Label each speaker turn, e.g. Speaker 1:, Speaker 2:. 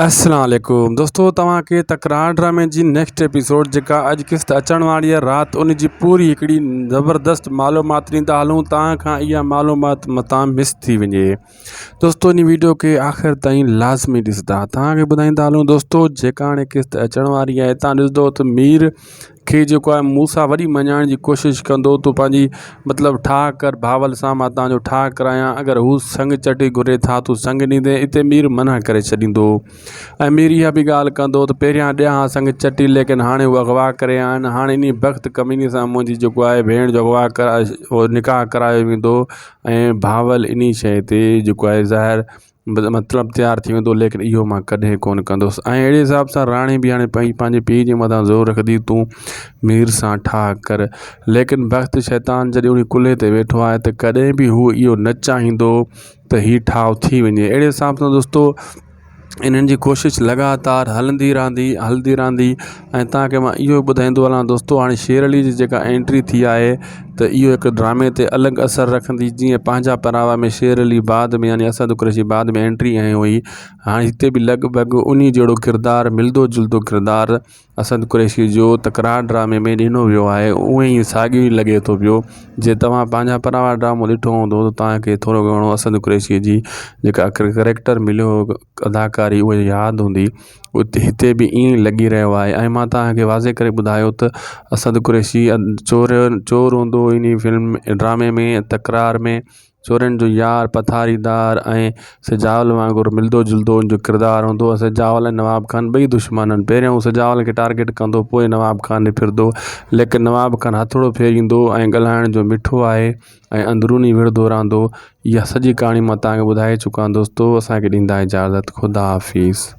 Speaker 1: السلام عليڪم دوستو توهان کي تڪرار ڊرامي جي نيڪسٽ ايپيسوڊ جيڪا اڄ قسط اچڻ واري آهي رات ان جي پوري هڪڙي زبردست معلومات ڏيندا هلون توهان کان اها معلومات متان مس ٿي وڃي دوستو ان ويڊيو کي آخر تائين لازمي ڏسندا توهان کي ٻڌائيندا هلون دوستو جيڪا هاڻي قسط اچڻ واري آهي تان ڏسندو ته مير کي جيڪو آهي موسيٰ وڏي مڃائڻ جي ڪوشش ڪندو تون پنهنجي مطلب ٺاهه ڪر بهاول سان مان تنهنجو ٺاهه ڪرايان اگر هو سڱ چٽي گهري ٿا تون سڱ ڏيندين اتي مير منع ڪري ڇڏيندو ۽ مير اها به ڳالهه ڪندو ته پهريان ڏيان ها سڱ چٽي ليڪن هاڻي هو اغوا ڪري آيا آهن هاڻي انهي بخت ڪميني سان منهنجي جيڪو آهي ڀيڻ جو اغوا ڪرائي نڪاح ڪرايو ويندو ۽ بهاول انهي شيء تي جيڪو آهي ظاهر مطلب تيار ٿي ويندو ليڪن اهو مان ڪڏهن ڪونه ڪندس ۽ اهڙي حساب سان راڻي به هاڻي پئي پنهنجي پيء جي مٿان زور رکندي تون مير سان ٺاهه ڪر ليڪن بخت شيطان جڏهن ان ڪلهي تي ويٺو آهي ته ڪڏهن به هو اهو نه چاهيندو ته هي ٺاهه ٿي وڃي اهڙي حساب سان دوستو انهن جي ڪوشش لڳاتار هلندي رهندي هلندي رهندي ۽ توهان کي مان اهو ٻڌائيندو هلان دوستو هاڻي شير علي جي جيڪا انٽري ٿي آهي ته اهو هڪ ڊرامي تي الڳ اثر رکندي جيئن پنهنجا پراوا ۾ شير علي بعد ۾ يعني اسد قريشي بعد ۾ انٽري هنئي هئي هاڻي هتي به لڳ ڀڳ انهي جهڙو ڪردار ملدو جلدو ڪردار اسد قريشي جو تڪرار ڊرامي ۾ ڏنو ويو آهي اونئي ئي ساڳيو ئي لڳي ٿو پيو جي توهان پنهنجا پراوا ڊرامو ڏٺو هوندو ته توهان کي ٿورو گهڻو اسد قريشي جي جيڪا ڪريڪٽر مليو هو اداڪاري اها ياد هوندي اتي هتي به ائين ئي لڳي رهيو آهي ۽ مان توهان کي واضح ڪري ٻڌايو ته اسد قريشي چور چور هوندو هو انهي فلم ڊرامي ۾ تڪرار ۾ چورن جو يار پٿاريدار ۽ سجاول وانگر ملدو جلدو ان جو ڪردار هوندو هو سجاول ۽ نواب خان ٻئي دشمن آهن پهريون هو سجاول کي ٽارگيٽ ڪندو پوء نواب خان ڏي ڦرندو ليڪن نواب خان هٿڙو ڦيريندو ۽ ڳالهائڻ جو مٺو آهي ۽ اندروني وڙهندو رهندو اها سڄي ڪهاڻي مان توهان کي ٻڌائي چڪو آهيان دوستو اسان کي ڏيندا اجازت خدا حافظ.